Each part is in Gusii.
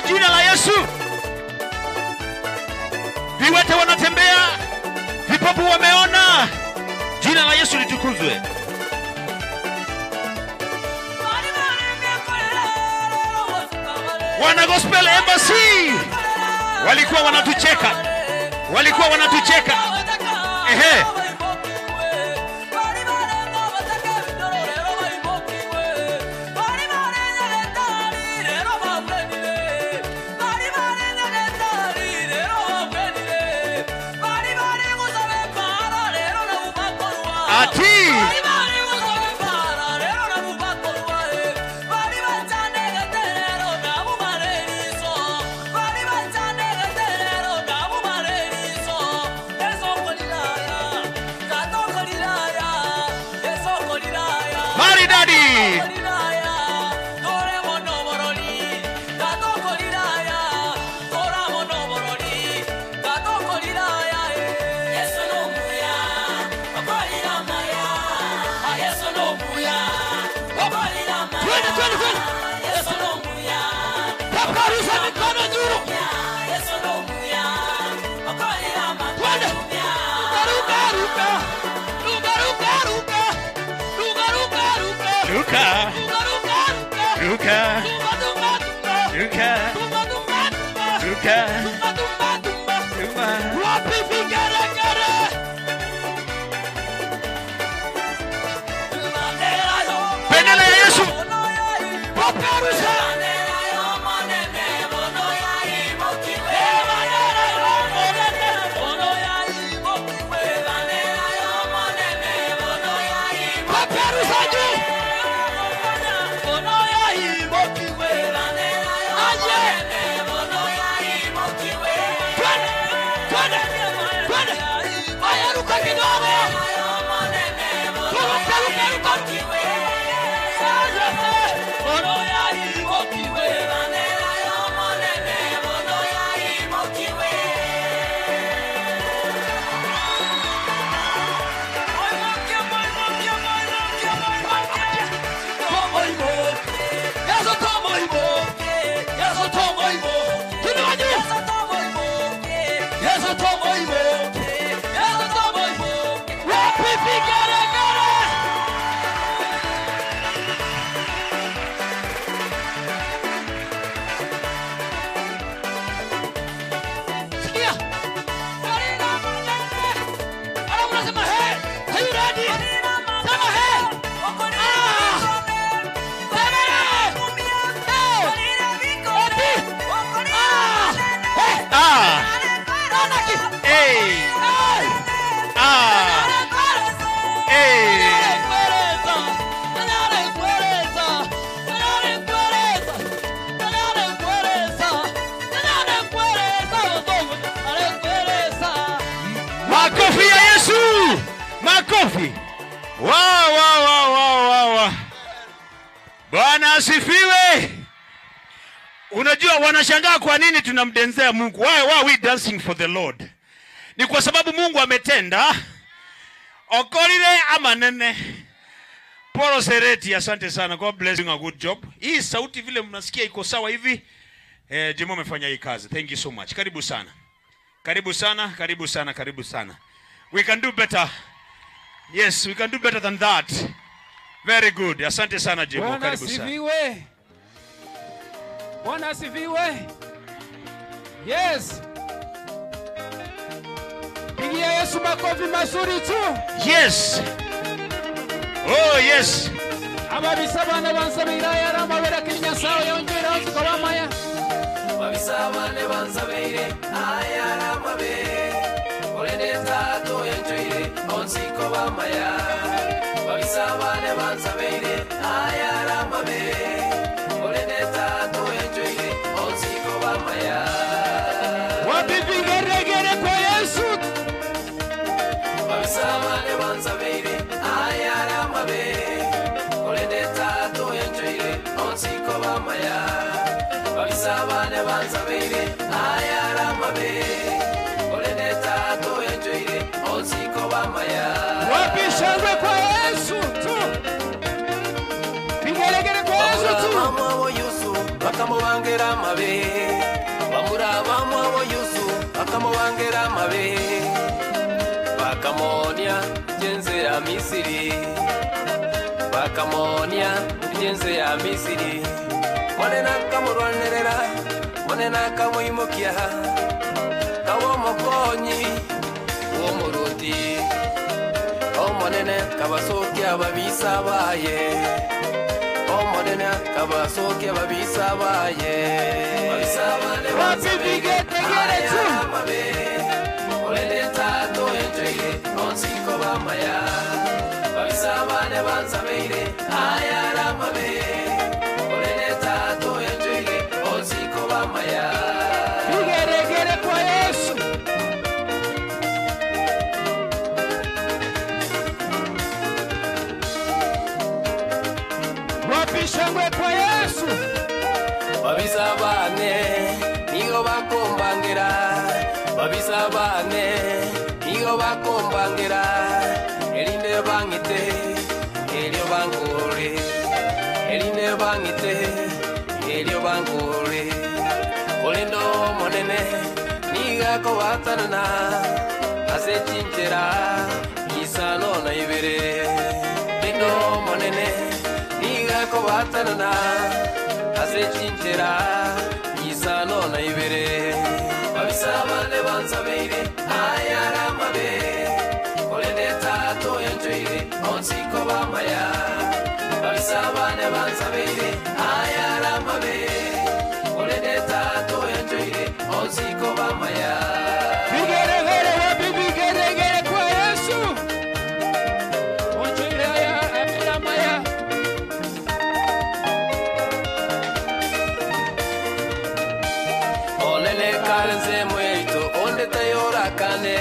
Jina la Yesu. Viwete wanatembea, vipofu wameona. Jina la Yesu litukuzwe. Wana Gospel Embassy walikuwa wanatucheka, walikuwa wanatucheka. Ehe. Ati maridadi. Twende, twende, twende. Peperusha mikono juu. Twende. Ruka, ruka, ruka. Ruka, ruka, ruka. Ruka, ruka, ruka. Ruka, Ruka, ruka, ruka. ruka, Tumba, tumba, tumba. ruka, Tumba, tumba, tumba. ruka, Tumba, tumba, tumba. tumba. Wapi vigeregere? Bendera ya Yesu. Peperusha. Peperusha juu. Aye. Twende, twende, twende. Aya, ruka kidogo. Ruka, ruka, ruka. Wapi vigeregere? Sikia. Alafu unasema hey, are you ready? Sema hey. Ah. Sema hey. Hey. Eti. Ah. Hey. Ah, Nana ki. hey, Hey. ah, hey. Makofi ya Yesu! Makofi! Wa wa wa wa wa wa. Bwana asifiwe. Unajua wanashangaa kwa nini tunamdenzea Mungu. Why are we dancing for the Lord? Ni kwa sababu Mungu ametenda. Okorire amanene. Polo Sereti, asante sana. God bless you. A good job. Hii sauti vile mnasikia iko sawa hivi. Eh, Jimo amefanya hii kazi. Thank you so much. Karibu sana. Karibu sana, karibu sana, karibu sana. We can do better. Yes, we can do better than that. Very good. Asante sana Jimo, Bwana karibu sana. asifiwe. Bwana asifiwe. Yes. Pigia Yesu makofi mazuri tu. Yes. Oh, yes. Ababisa bana bansabira yara mabera kinya sawa yongera tukabamaya. Babisabane bansabeire ayaramabe olenetato yenjoire onsiko bamaya babisabane bansabeire ayaramabe olenetato yenjoire onsiko bamaya Wapi vigeregere kwa Yesu? babisabane bansabeire ayaramabe olenetato yenjoire onsiko bamaya babisabane bansabeire ayaramabe olenetato yenjoire onsiko bamaya Wapi shangwe kwa Yesu tu? Vigeregere kwa Yesu tu. Aburahamu abo Yusufu bakamubangera amabe. ense ya Misiri, Bakamooonia gochia ense ya Misiri. Monene akamorwanerera, Monene akamoimokia, akaba omokonyi bw'omoruoti. Omonene akabasokia ababisa baye, Omonene akabasokia ababisa baye. Ababisa bane Wapi vigelegele tu? aya amabe, korende tatoenchoire onsi koba amaya. Ababisa bane bansabeire aya are amabe, korende tatoenchoire onsi koba amaya. Vigelegele kwa Yesu. Wapi shangwe kwa Yesu? Babisa bane nigo bakombangera, babisa bane nigo bakombangera, erinde bang'ite erio bankore, erinde bang'ite erio bankore. Korende Omonene nigo akobatanana ase chinchera isano na ibere. Korende Omonene nigo akobatanana ase chinchera isano na ibere. Babisa bane bansabeire aya are amabe, korende tatoyanchoire onsi koba amaya. Babisa bane bansabeire aya are amabe, korende tatoyanchoire onsi koba amaya. Vigelegele, wapi vigelegele kwa Yesu? Onchoire aya amaya. Onene kare nsemo yaito onde tayorakane,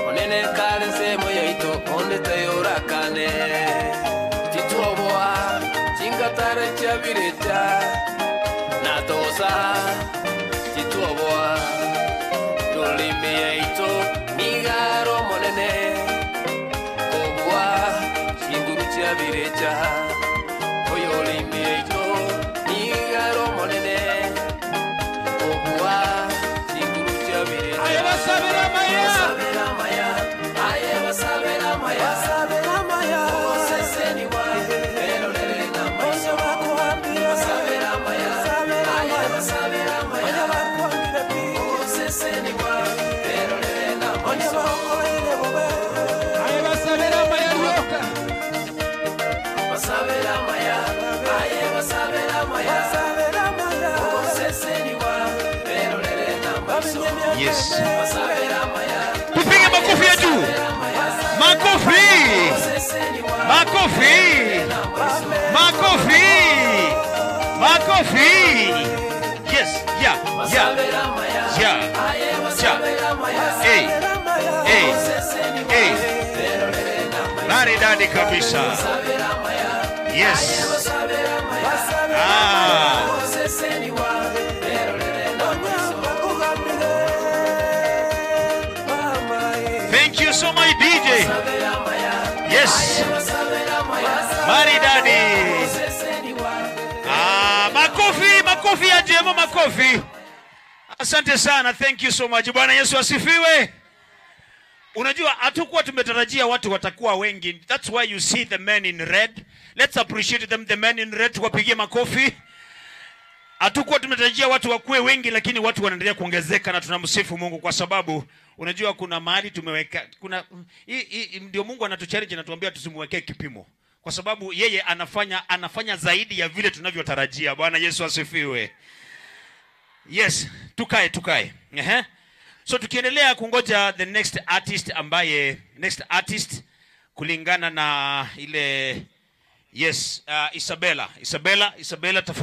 onene kare nsemo yaito onde tayorakane. Titwoboa chingatare chiabireta natosa, titwoboa rulimi yaito nigaro monene kobua chinguru chiabirecha. Oyo ulimi yaito nigaro monene kobua chinguru chiabirecha. Aye basabira amaya. Basabira amaya, aye basabira amaya, basabira amaya. Oseseniwa, erorere n'amaiso. Basabira amaya, aye basabira amaya. Oseseniwa, erorere n'amaiso. Aye basabira amaya rioka. Basabira amaya, aye basabira amaya. Oseseniwa, erorere n'amaiso. Yes. Basabira amaya, Tupige makofi ya juu. Makofi. oseseniwa, Makofi. Makofi. Makofi. Yes. Yeah. Yeah. basabira amaya, Yeah. aye basabira amaya. Hey. Hey. Hey. Maridadi kabisa. Yes. Ah. Thank you so much, DJ. Yes. Maridadi. Ah, makofi, makofi ya Jemo, makofi. Asante sana, thank you so much. Bwana Yesu asifiwe. Unajua hatukuwa tumetarajia watu watakuwa wengi. That's why you see the men in red. Let's appreciate them, the men in red, tuwapigie makofi. Hatukuwa tumetarajia watu wakuwe wengi, lakini watu wanaendelea kuongezeka na tunamsifu Mungu kwa sababu unajua kuna mahali tumeweka kuna hii ndio Mungu anatuchallenge, anatuambia tusimwekee kipimo kwa sababu yeye anafanya zaidi ya vile tunavyotarajia. Bwana Yesu asifiwe. Yes, tukae tukae. Ehe. So tukiendelea kungoja the next artist ambaye next artist kulingana na ile yes, Isabella, Isabella, Isabella tafadhali.